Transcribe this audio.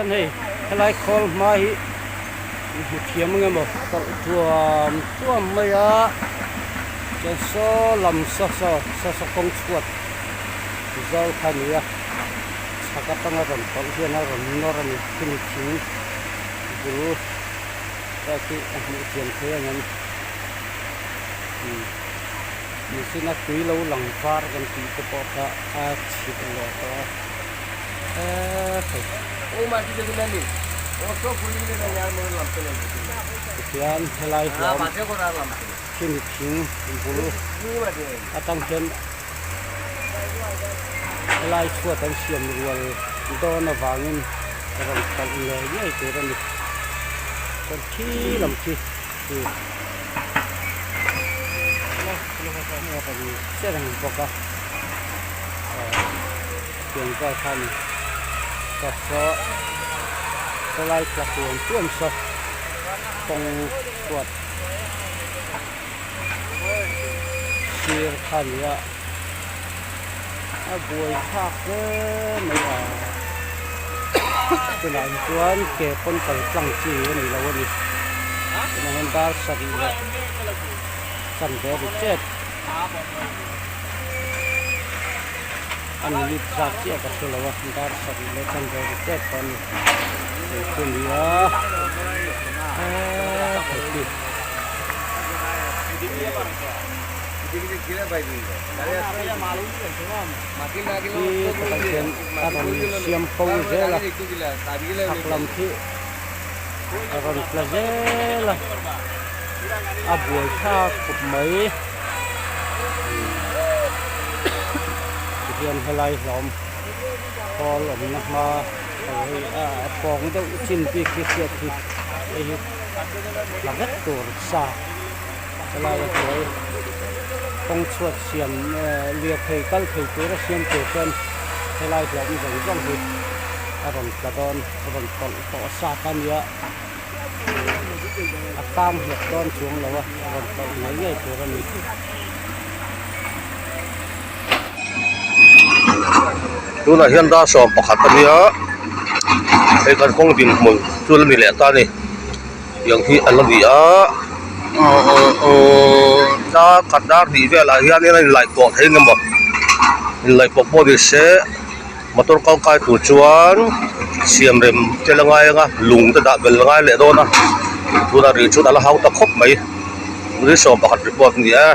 Chuan hei helai khawl hma hi i hmu thiam ang emaw tawlh tuam tuam mai a chuan saw lam saw saw saw saw kawng chhuat zal kha a ni a chhak atanga rawn tawlh hian a rawn nawr a ni khimi thing bul te khi a hmuh thiam thei ang em umm mihring a tui lo lang var kan tih te pawh kha a chhit leh tawh a. Tihian helai hlawm khi thing bul atang hian helai chhuat an siam rual dawn avangin rawn tawlh ngei ngei tur a ni chuan khi lam khi che reng bawk a. Tiang vel kha a ni tawp saw sawlai tla tuam tuam saw kawng chhuat sir kha a ni a a buai thlak hle mai a tunah hi chuan ke pawn kal tlang chi a ni lo a ni tunah hian dar sarih leh chanve ri chet. A minute zat chiah ka hre lo a dar sarih leh chanve ri tep pawh a ni hei chu a ni a heee hei khi khi takah khian a rawn siam fo zel a chhak lam khi a rawn tla zel a a buai thlak khawp mai. Tihian helai hlawm khawl awmna hma hei a pawng deuh chin bik hi hriat hi hei hi tla vek tur sa helai a hnuai kawng chhuat siam lirthei kal thei tura siam tur chuan helai hlawm zawng zawng hi a rawn tla dawn a rawn tawlh tawh sa ta nia. A kang nghet dawn chuang lo a, a rawn tawlh ngei ngei tur a ni. Tunah hian dar 11 a nia, hei kan kawng dinhmun chu la ni leh ta a ni. Tiang hi a la ni a, dar khat dar hnih velah hianin a inlaih pawh thei ang emaw inlaih pawh pawh ni se. Motor kal kai tur chuan siam rem te la ngai ang a lung te dah bel la ngai leh dawn a tunah rih chuan a la hau ta khawp mai ni 11 report a ni e.